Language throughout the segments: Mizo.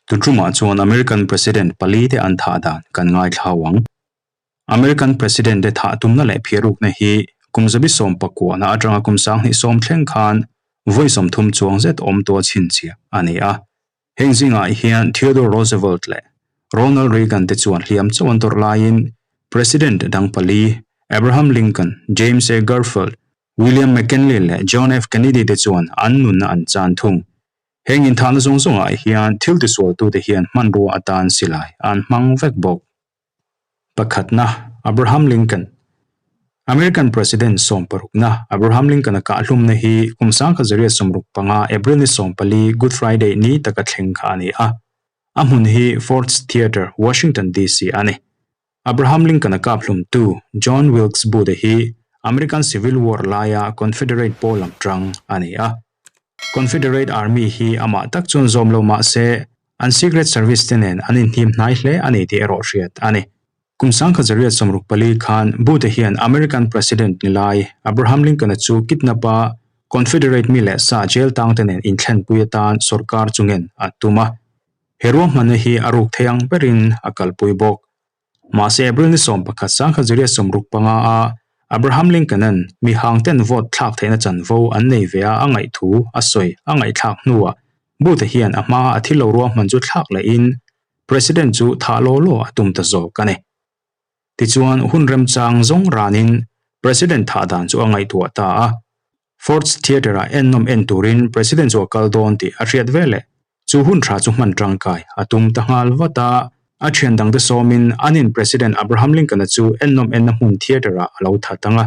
Tuṭumah chuan American President palite an thah dan kan ngaithlau ang. American President te thah tumna leh phiarukna hi kum zabi sawm pakuahna atanga kum sanghnih sawm thleng khan vawi 30 chuang zet awm tua chhinchhiah a ni a. Heng zingah hian Theodore Roosevelt leh Ronald Reagan te chuan hliam chauh an tawrh laiin President dang pali, Abraham Lincoln, James A. Garfield, William McKinley leh John F. Kennedy te chuan an nunna an chan thung. Heng inthahna zawng zawngah hian thil tisualtute hian hmanrua atan silai an hmang vek bawk. Pakhatna, Abraham Lincoln. American President sawmparukna Abraham Lincoln-a kahhlumna hi kum 1965 April ni 14 Good Friday ni taka thleng kha a ni a. A hmun hi Ford's Theatre, Washington DC a ni. Abraham Lincoln-a kaphlumtu John Wilkes Booth-a hi American Civil War laia Confederate pawl lam tang a ni a. Confederate Army hi amah tak chuan zawm lo mah se, an Secret Service te nen an inhnim hnai hle a ni tih erawh hriat a ni. Kum 1964 khan Booth-a hian American President ni lai Abraham Lincoln-a chu kidnap a, Confederate mi leh sa jail tang te nen inthlenpui atan sorkar chungen a tum a. He ruahmanna hi a ruk thei ang berin a kalpui bawk. Mahse April ni 11 1965 a Abraham Lincoln-a'n mi hangten vote thlak theihna chanvo an nei ve a a ngaih thu a sawi a ngaihthlak hnuah Booth-a hian a hmaa a thil lo ruahman chu thlak lehin President chu thah law law a tum ta zawk a ni. Tichuan hun remchang zawng ranin President thah dan chu a ngaihtuah ta a. Ford's Theatre-ah ennawm en turin President chu a kal dawn tih a hriat veleh Chu hun tha chu hman tangkai a tum ta nghal vat a, a thian dangte sawmin anin President Abraham Lincoln-a chu ennawm enna hmun theatre-ah a lo that ang a.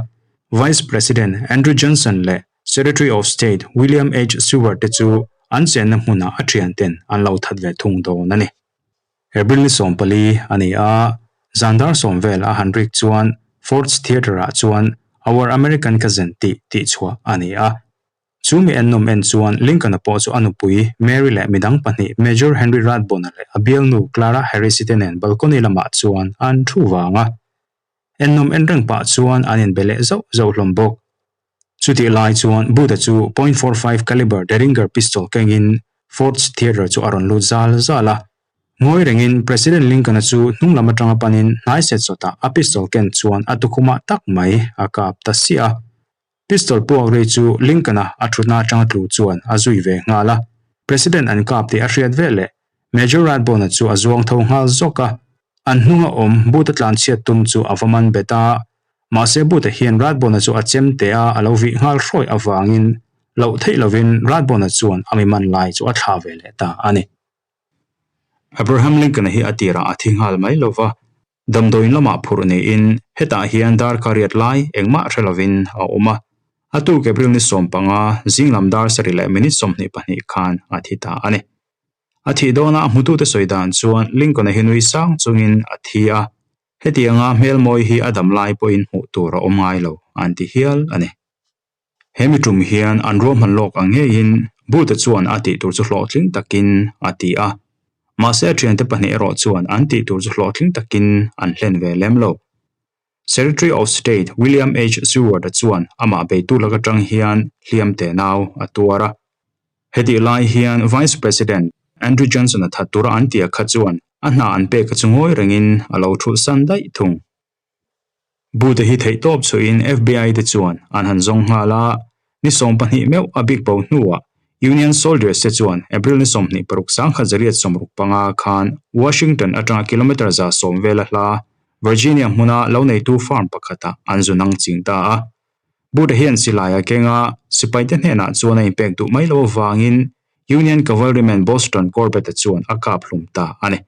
Vice President Andrew Johnson leh Secretary of State William H. Seward te chu an chenna hmunah a thianten an lo that ve thung dawn a ni. April ni 14 a ni a, zan dar sawm vel a han rik chuan Ford's Theatre-ah chuan Our American Cousin tih tihchhuah a ni a. Chu mi ennawm en chuan Lincoln-a pawh chu a nupui Mary leh midang pahnih Major Henry Rathbone-a leh a bialnu Clara Harris-i te nen balcony lamah chuan an thu vang a. Ennawm en reng pah chuan an inbe leh zauh zauh hlawm bawk. Chutih lai chuan Booth-a chu point four five caliber Derringer pistol kengin Ford's Theatre chu a rawn lut zal zal a. Ngawi rengin President Lincoln-a chu hnung lam atanga panin hnai set sawtah a pistol ken chuan a tukhumah tak mai a kap ta siah a. Pistol puak ri chu Lincoln-a a thutna atanga tlu chuan a zui ve nghal a. President an kap tih a hriat veleh Major Rathbone-a chu a zuang tho nghal zawk a. An hnunga awm Booth-a tlanchhiat tum chu a va man bet a. Mahse Booth-a hian Rathbone-a chu a chem teh a, a lo vih nghal hrawih avangin loh theih lovin Rathbone-a chuan a mi man lai chu a thlah ve leh ta a ni. Abraham Lincoln-a hi a tirah a thi nghal mai lo va. Damdawiin lamah phurh niin hetah hian darkar riat lai engmah hre lovin a awm a. A tuk April ni 15 zing lam dar sarih leh minute 22 khan a thi ta a ni. A thih dawna a hmutute sawi dan chuan Lincoln-a hi nui sang chungin a thi a, hetianga hmelmawi hi a dam lai pawhin hmuh tur a awm ngai lo an ti hial a ni. He mi tum hian an ruahman lawk ang ngeiin Booth-a chuan a tih tur chu hlawhtling takin a ti a. Mahse a thiante pahnih erawh chuan an tih tur chu hlawhtling takin an hlen ve lem lo. Secretary of State William H. Seward-a chuan amah beitu lak atang hian hliam te nau a tuar a. Hetih lai hian Vice President Andrew Johnson-a that tura an tia kha chuan a hna an pek kha chu ngawi rengin a lo thulhsan daih thung. Bute hi theihtawp chhuahin FBI te chuan an han zawng nghal a, ni 12 meuh a bik bo hnuah Union Soldiers te chuan April ni 26 1965 khan Washington atanga kilometre 110 vela hla Virginia hmuna lo neitu farm pakhatah an zu nang ching ta a. Bute hian silai a keng a, sipaite hnenah chuan a inpek duh mai lo avangin Union Cavalryman Boston Corbett-a chuan a kap hlum ta a ni.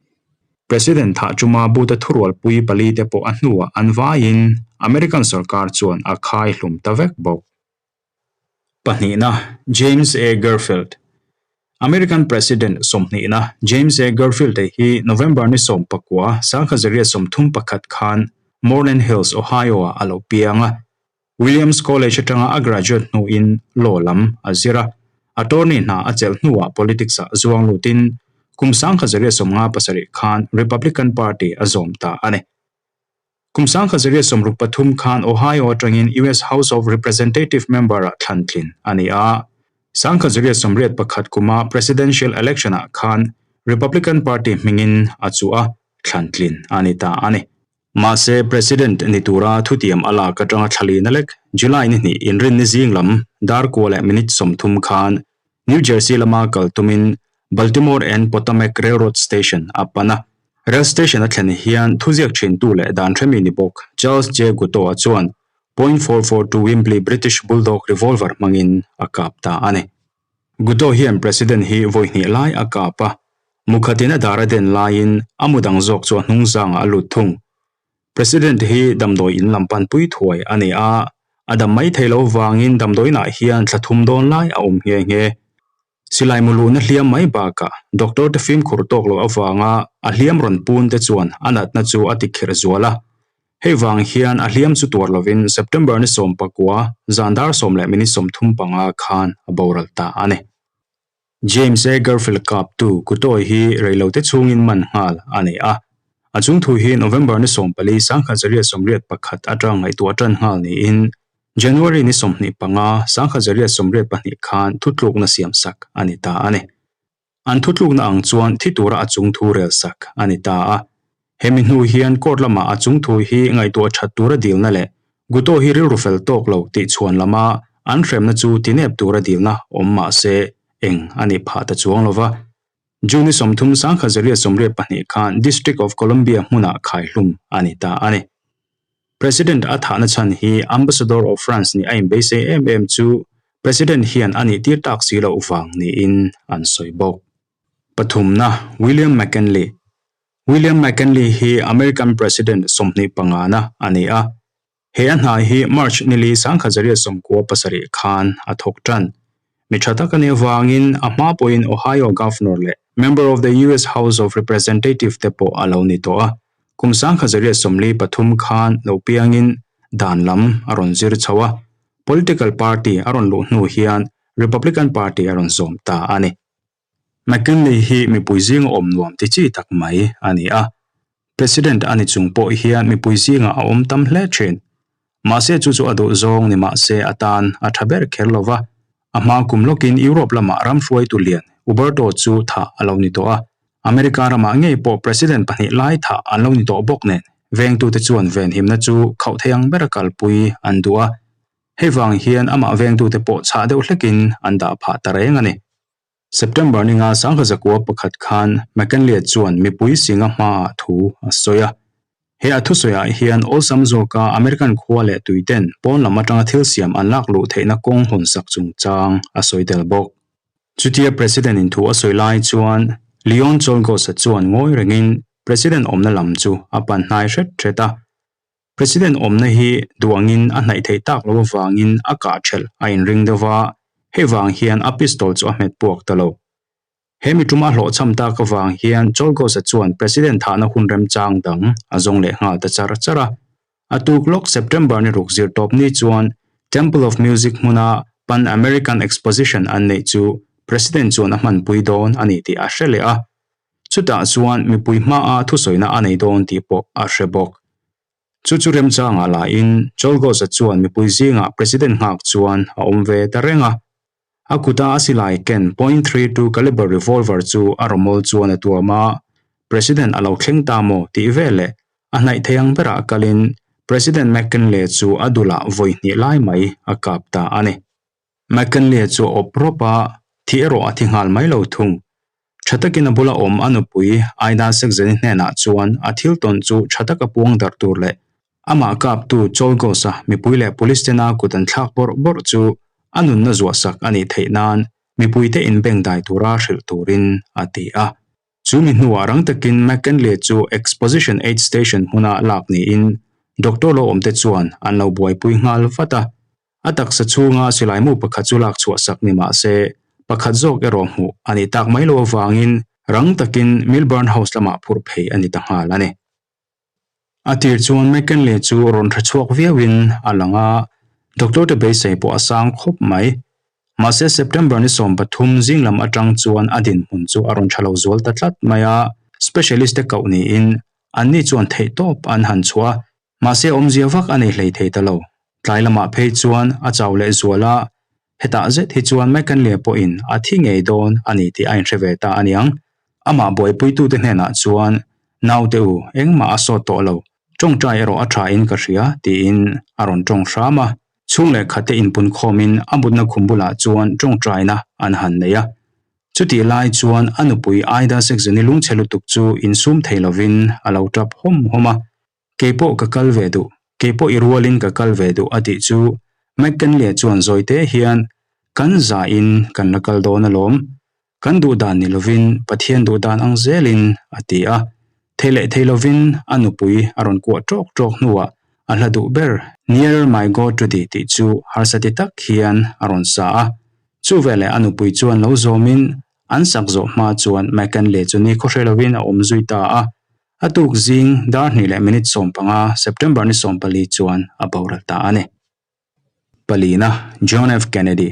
President thah chuma Booth-a thurualpui pali te pawh a hnuah an vaiin American sorkar chuan a khai hlum ta vek bawk. Pahnihna, James A. Garfield American President sawmhnihna James A. Garfield-a hi November ni 19, 1931 khan Moreland Hills, Ohio-ah a lo piang a. Williams College atanga a graduate hnuin law lam a zir a, attorney hna a chelh hnuah politics-ah zuang lutin kum 1957 khan Republican Party a zawm ta a ni. Kum 1963 khan Ohio atangin US House of Representative member-ah thlan tlin a ni a, 1981 kuma presidential election-ah khan. Republican Party hmingin a chuh a, thlantlin a ni ta a ni. Mahse, President ni tura thutiam a lak atanga thlalina lek July ni hnih inrinni zing lam dar kua leh minute 30 khan New Jersey lama kal tumin Baltimore and Potomac Railroad Station a pan a. Rail station a thlen hian thuziak thintu leh dan hremi ni bawk Charles J. Guiteau-a chuan .442 Wimbley British Bulldog revolver hmangin a kap ta a ni. Guiteau hian President hi vawi hnih lai a kap a, mukhatin a dar a den laiin a mu dang zawk chu a hnung zangah a lut thung. President hi damdawi in lam panpui thuai a ni a, a dam mai thei lo vangin damdawiinah hian thla thum dawn lai a awm nghe nghe. Silai mu luhna hliam mai bakah doctor te fimkhur tawk loh avanga a hliam rawn pun te chuan a natna chu a tikherh zual a. Hei vang hian a hliam chu tuar lovin September ni 19, zan dar 10 minute 35 khan a boral ta a ni. James A. Garfield kaptu Guiteau hi reilote chhungin man nghal a ni a. A chung thu hi November ni 14 1981 atang ngaihtuah tan nghal niin January ni 25 1982 khan thutlukna siam sak a ni ta a ni. An thutlukna ang chuan thi tura a chung thu rel sak a ni ta a. Hemi hnu hian court lama a chung thu hi ngaihtuah that tura dilna leh Guiteau hi rilru fel tawk lo tih chhuan lama an hremna chu tinep tura dilna awm mah se eng a ni phah ta chuang lova. June ni 30 1982 khan District of Columbia hmunah khaihlum a ni ta a ni. President a thahna chhan hi Ambassador of France ni a inbeisei em em chu President hian a nih tir tak si loh vang niin an sawi bawk. Pathumna, William McKinley. William McKinley hi American President 25 na a ni a. He a hna hi March ni li 1997 khan a thawk tan. Mi tha tak a nih avangin a hma pawhin Ohio Governor leh Member of the US House of Representative te pawh a lo ni tawh a. Kum 1943 khan lo piangin dan lam a rawn zir chho a. Political party a rawn luh hnu hian Republican Party a rawn zawm ta a ni. McKinley hi mipui zinga awm nuam ti chi tak mai a ni a. President a ni chung pawh hian mipui zinga a awm tam hle thin. Mahse chu chu a duh zawng ni mahse a tan a tha ber kher lova. A hma kum lawkin Europe lamah ram hruaitu lian Uberto chu thah a lo ni tawh a. America ramah ngei pawh President pahnih lai thah an lo ni tawh bawk nen vengtute chuan venhimna chu khauh thei ang bera kalpui an duh a. Hei vang hian amah vengtute pawh chhah deuh hlekin an dah phah ta reng a ni. September ni nga 1901 khan McKinley chuan mipui singa hmaah thu a sawi a. He a thusawiah hian awlsam zawka American khua leh tuiten pawn lam atanga thil siam an lak luh theihna kawng hawn sak chungchang a sawi tel bawk. Chutia President in thu a sawi lai chuan Leon Czolgosz-a chuan ngawi rengin President awmna lam chu a pan hnai hret hret a. President awmna hi duangin a hnaih theih tak lo avangin a kah thelh a inring deuh va, hei vang hian a pistol chu a hmet puak ta lo. He mi tum a hlawhchham tak avang hian Czolgosz-a chuan President thahna hun remchang dang a zawng leh nghal ta char char a. A tuk lawk September ni ruk zir tawp ni chuan Temple of Music hmuna Pan American Exposition an neih chu President chuan a hmanpui dawn a ni tih a hre leh a. Chutah chuan mipui hmaa thusawina a nei dawn tih pawh a hre bawk. Chu chu remchangah lahin Czolgosz-a chuan mipui zingah President nghak chuan a awm ve ta reng a. A kuta a silai ken .32 caliber revolver chu a rawmawl chuan a tuam a, President a lo thleng ta maw tih veleh a hnaih thei ang berah kalin President McKinley chu a dulah vawi hnih lai mai a kap ta a ni. McKinley chu a awp rawp a, thi erawh a thi nghal mai lo thung. Tha takin a bula awm a nupui Aida Sekzeni hnenah chuan a thil tawn chu tha taka puang darh tur leh amah kaptu Czolgosz-a mipui leh police tena kut an thlak bawrh bawrh chu a nunna zuah sak a nih theih nan mipuite inbeng dai tura hrilh turin a ti a. Chu mi hnuah rang takin McKinley chu Exposition Aid Station hmuna lak niin doctor lo awmte chuan an lo buaipui nghal vat a. A taksa chhunga silai mu pakhat chu lak chhuah sak ni mah se, pakhat zawk erawh hmuh a nih tak mai loh avangin rang takin Milburn House lamah phurh phei a ni ta nghal a ni. A tir chuan McKinley chu rawn tha chhuak viauin a lang a, doctor te beisei pawh a sang khawp mai. Mahse September ni 13 zing lam atang chuan a dinhmun chu a rawn tha lo zual ta tlat mai a, specialist te koh niin anni chuan theihtawp an han chhuah a, mahse awmzia vak a nei hlei thei ta lo. Tlai lamah phei chuan a chau leh zual a, hetah zet hi chuan McKinley pawhin a thi ngei dawn a ni tih a inhre ve ta a niang. Amah buaipuitute hnenah chuan, Naute u, engmah a sawt tawh lo, tawngtai erawh a tha in ka hria, tiin a rawn tawng hram a. Chhung leh khatte inpun khawmin a mutna khum bulah chuan tawngtaina an han nei a. Chutih lai chuan a nupui Aida Sekzeni lungchhe lutuk chu insum thei lovin a lo tap hawm hawm a. Keipawh ka kal ve duh, keipawh i rualin ka kal ve duh a tih chu McKinley chuan zawi te hian, Kan zahin kan la kal dawn alawm, kan duh dan ni lovin Pathian duh dan ang zelin a ti a. Thei leh thei lovin a nupui a rawn kuah ṭawk ṭawk hnuah a hla duh ber Nearer My God to Thee tih chu harsa ti tak hian a rawn sa a. Chu veleh a nupui chuan lo zawmin an sak zawh hma chuan McKinley chu ni khawhre lovin a awm zui ta a. A tuk zing dar hnih leh minute 15, September ni 14 chuan a boral ta a ni. Palina, John F. Kennedy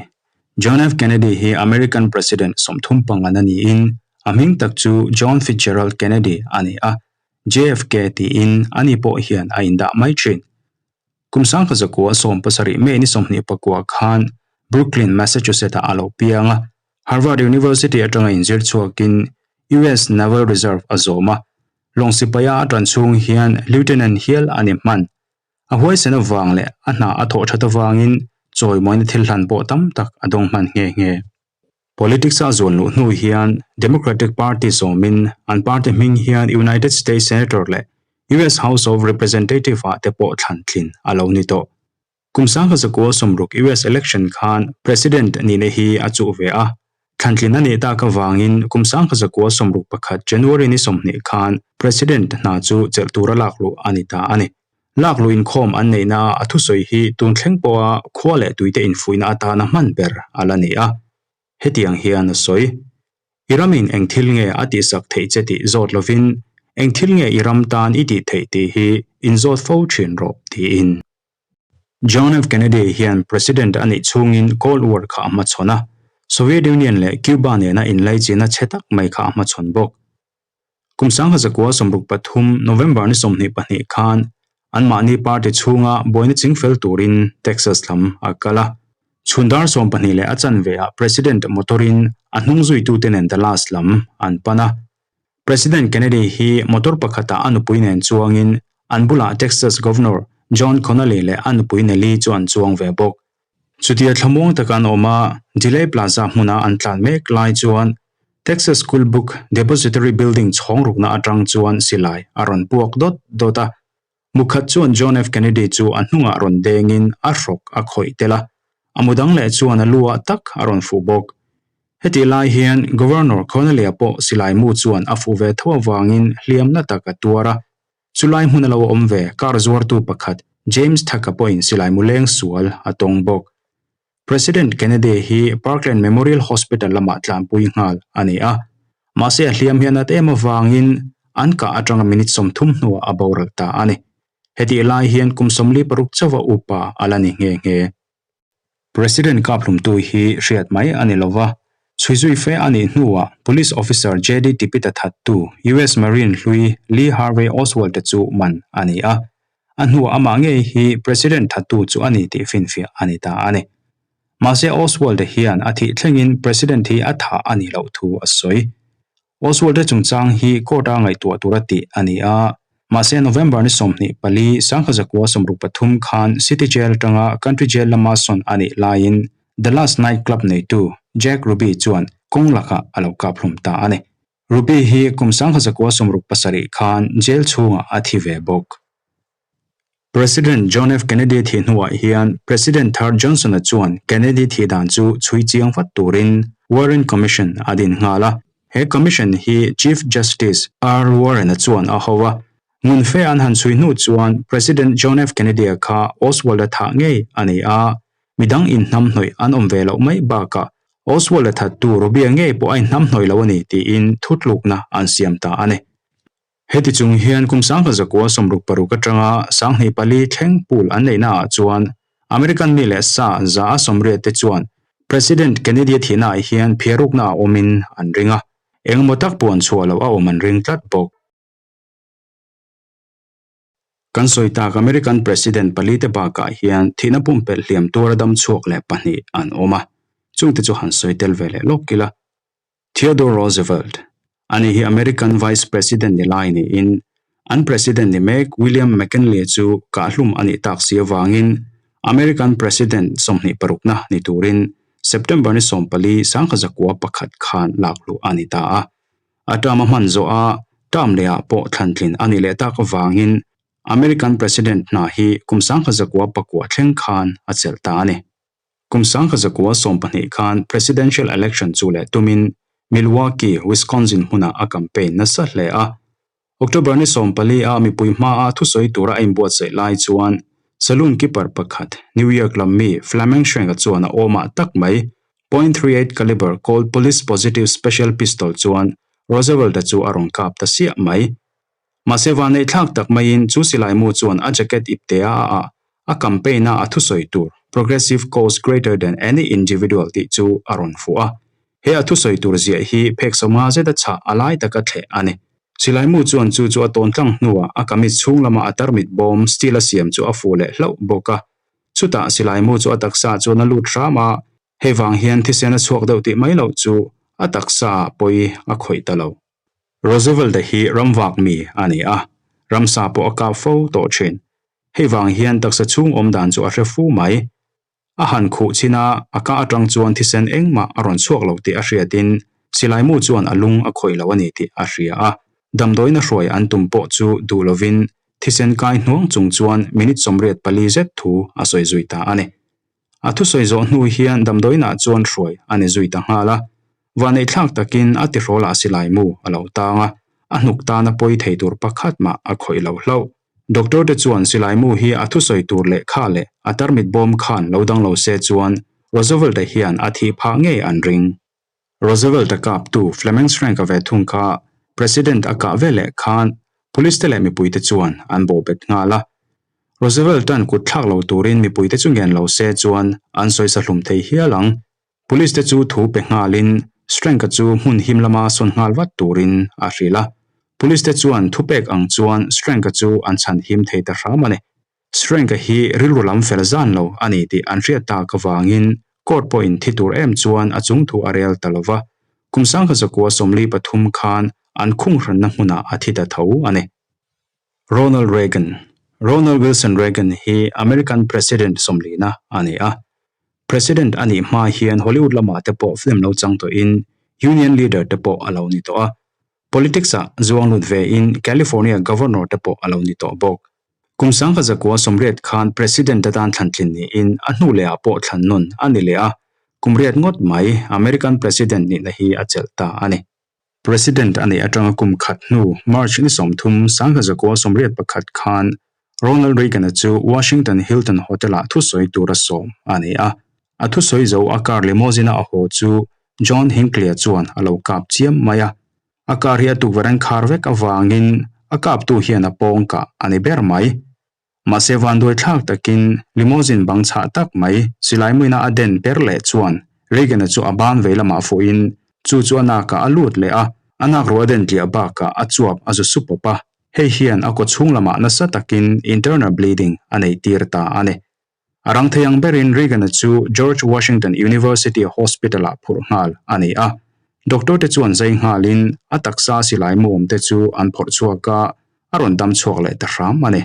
John F. Kennedy hi American President 35 a niin a hming tak chu John Fitzgerald Kennedy a ni a, JFK tiin ani pawh hian a indah mai thin. Kum 1970 May ni 29 khan Brooklyn, Massachusetts-ah a lo piang a, Harvard University atanga inzir chhuakin US Naval Reserve a zawm a, lawng sipaia a tan chhung hian Lieutenant hial a ni hman. A huaisen avang leh a hna a thawh that avangin chawimawina thil hlan pawh tam tak a dawng hman nghe nghe. Politics a zuan luh hnu hian Democratic Party zawmin an party hming hian United States Senator leh US House of Representative ah te pawh thlan tlin a lo ni tawh. Kum 1960 US election khan President nihna hi a chuh ve a, thlantlin a nih tak avangin kum 1961 January ni 20 khan President hna chu chelh tura lakluh a ni ta a ni. Lakluh inkhawm an neihna a thusawi hi tun thleng pawha khua leh tuite infuihna atana hman ber a la ni a. Hetiang hian a sawi, I ramin eng thil nge a tihsak theih che tih zawt lovin, eng thil nge i ram tan i tih theih tih hi inzawt fo thin rawh, tiin. John F. Kennedy hian President a nih chhungin Cold War kha a hmachhawn a, Soviet Union leh Cuba nena inlaichinna chhe tak mai kha a hmachhawn bawk. Kum 1963 November ni 22 khan anmahni party chhunga buaina chingfel turin Texas lam a kal a. Chhun dar 12 leh a chanveah President motor-in a hnung zuitute nen Dallas lam an pan a. President Kennedy hi motor pakhatah a nupui nen chuangin an bulah Texas Governor John Connally leh a nupui Nellie chu an chuang ve bawk. Chutia thlamuang taka an awm a, Dealey Plaza hmuna an tlan mek lai chuan Texas School Book Depository Building chhawng rukna atang chuan silai a rawn puak dawt dawt a. Mukhat chuan John F. Kennedy chu a hnungah rawn dengin a hrawk a khawih tel a, a mu dang leh chuan a lu ah tak a rawn fuh bawk. Hetih lai hian Governor Connally-a pawh silai mu chuan a fuh ve tho avangin hliamna tak a tuar a. Chulai hmun a lo awm ve car zuartu pakhat James Tuck-a pawhin silai mu leng sual a tawng bawk. President Kennedy hi Parkland Memorial Hospital lamah tlanpui nghal a ni a, mahse a hliam hian at em avangin an kah atanga minute 30 hnuah a boral ta a ni. Hetih lai hian kum 46 chauha upa a la ni nghe nghe. President kaphlumtu hi hriat mai a ni lova, chhui zui fe a nih hnuah Police Officer JD Tippit-a thattu US Marine hlui Lee Harvey Oswald-a chu man a ni a. A hnuah amah ngei hi President thattu chu a ni tih finfiah a ni ta a ni. Mahse Oswald-a hian a thih thlengin President hi a thah a nih loh thu a sawi. Oswald-a chungchang hi court-a ngaihtuah tura tih a ni a, mahse November ni 24, 1963 khan City Jail atanga Country Jail lama sawn a nih laiin Dallas Night Club neitu Jack Ruby chuan kawng lakah a lo kap hlum ta a ni. Ruby hi kum 1967 khan jail chhungah a thi ve bawk. President John F. Kennedy thih hnuah hian President thar Johnson-a chuan Kennedy thih dan chu chhui chiang vat turin Warren Commission a din nghal a. He commission hi Chief Justice Earl Warren-a chuan a ho a. Ngun fe an han chhui hnu chuan President John F. Kennedy-a kha Oswald-a thah ngei a ni a, Midang inhnamhnawih an awm ve loh mai bakah Oswald-a thattu Robbie-a ngei pawh a inhnamhnawih lo a ni tiin thutlukna an siam ta a ni. Heti chung hian kum 1966 atanga 24 thleng pool an neihnaah chuan American mi leh sa 180 te chuan President Kennedy-a thihnaah hian phiarukna a awmin an ring a, engemaw tak puan chhuah loh a awm an ring tlat bawk. Kan sawi tak American President palite bakah hian thihna pumpelh hliam tuara dam chhuak leh pahnih an awm a, chungte chu han sawi tel ve leh lawk ila. Theodore Roosevelt. Ani hi American Vice President ni lai niin an President ni mek William McKinley chu kahhlum a nih tak si avangin American President 26na ni turin September ni 14 1901 khan lakluh a ni ta a. A term a hman zawh a, term lehah pawh thlantlin a nih leh tak avangin American President hna hi kum 1909 thleng khan a chelh ta a ni. Kum 1912 khan Presidential Election chu leh tumin Milwaukee, Wisconsin hmunah a campaign nasa hle a. October ni 14 a mipui hmaa thusawi tura a inbuatsaih lai chuan saloon keeper pakhat New York lam mi Fleming Schrenk-a chuan a awmah tak mai .38 caliber Colt Police Positive Special Pistol chuan Roosevelt-a chu a rawn kap ta siah mai. Mahse vanneih thlak tak maiin chu silai mu chuan a jacket iptea a ah a campaign a a thusawi tur Progressive cause greater than any individual tih chu a rawn fuh a. He a thusawi tur ziah hi phek sawmnga zeta chhah a lai taka thleh a ni. Silai mu chuan chu chu a tawn tlang hnuah a kamis chhung lama a tarmit bawm steel a siam chu a fuh leh hlauh bawk a. Chutah silai mu chu a taksa ah chuan a lut hram a, hei vang hian thisen a chhuak deuh tih mai loh chu a taksa ah pawi a khawih ta lo. Roosevelt-a hi ramvak mi a ni a, ramsa pawh a kap fo tawh thin. Hei vang hian taksa chhung awm dan chu a hre fu mai. A han khuh chin a, a ka atang chuan thisen engmah a rawn chhuak lo tih a hriatin silai mu chuan a lung a khawih lo a ni tih a hria a. Damdawiin a hruai an tum pawh chu duh lovin thisen kai hnuang chung chuan minute 84 zet thu a sawi zui ta a ni. A thusawi zawh hnu hian damdawiinah chuan hruai a ni zui ta nghal a. Vanneih thlak takin a tihrawlah silai mu a lo tang a, a hnuk tana pawi thei tur pakhat mah a khawih lo hlauh. Doctor te chuan silai mu hi a thusawi tur lehkha leh a tarmit bawm khan lo dang lo se chuan Roosevelt-a hian a thih phah ngei an ring. Roosevelt-a kaptu Fleming Schrenk-a ve thung kha President a kah veleh khan Police te leh mipuite chuan an bawhbet nghal a. Roosevelt-a'n kut thlak lo turin mipuite chu ngen lo se chuan an sawisa hlum thei hial ang. Police te chu thu pe nghalin Schrenk-a chu hmun him lama sawn nghal vat turin a hrilh a. Police te chuan thupek ang chuan Schrenk-a chu an chhan him thei ta hram a ni. Schrenk-a hi rilru lam fel zan lo a ni tih an hriat tak avangin court pawhin thi tur em chuan a chung thu a rel ta lo va. Kum 1943 khan an khunghranna hmunah a thi ta tho a ni. Ronald Reagan Ronald Wilson Reagan hi American President sawmlina a ni a. President a nih hma hian Hollywood lamah te pawh film lo chang tawhin Union leader te pawh a lo ni tawh a. Politics-ah zuang lut vein California Governor te pawh a lo ni tawh bawk. Kum 1980 khan President atan thlantlin niin a hnu lehah pawh thlan nawn a ni leh a, kum riat ngawt mai American President nihna hi a chelh ta a ni. President a nih atanga kum khat hnu March ni 30, 1981 khan Ronald Reagan-a chu Washington Hilton Hotel-ah thusawi tura sawm a ni a. A thusawi zo a car limousine-a a haw chu John Hinckley-a chuan a lo kap chiam mai a. A car hi a tukverh an khar vek avangin a kaptu hian a pawng kah a ni ber mai. Mahse vanduai thlak takin limousine bang chhah tak mai silai muina a den per leh chuan Reagan-a chu a ban vei lamah fuhin chu chu a nakah a lut leh a, a nak ruah a den tliah bakah a chuap a zu su pawp a. Hei hian a kaw chhung lamah nasa takin internal bleeding a nei tir ta a ni. A rang thei ang berin Reagan-a chu George Washington University Hospital-ah phurh nghal a ni a. Doctor te chuan zai nghalin a taksa silai muawm te chu an phawrh chhuak a, a rawn dam chhuak leh ta hram a ni.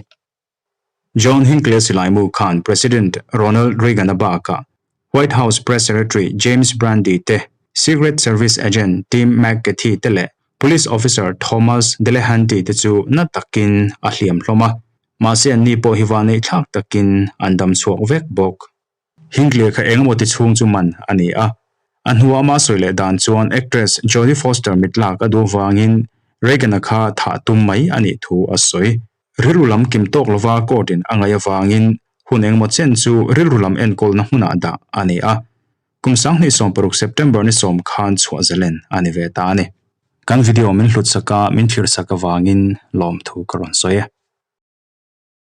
John Hinckley silai mu khan President Ronald Reagan-a bakah White House Press Secretary James Brandi te, Secret Service agent Tim McGethy te leh Police Officer Thomas Delehanty te chu na takin a hliam hlawm a. Mahse anni pawh hi vanneih thlak takin an dam chhuak vek bawk. Hinckley kha engemaw ti chhung chu man a ni a. A hnuah amah sawi leh dan chuan actress Jodie Foster mit lak a duh vangin Reagan-a kha thah tum mai a nih thu a sawi. Rilru lam kim tawk lova court-in a ngaih avangin hun engemaw chen chu rilru lam enkawlna hmunah dah a ni a. Kum 2016 September ni 10 khan chhuah zalen a ni ve ta a ni. Kan video min hlut sak a, min thlir sak avangin lawmthu ka rawn sawi e.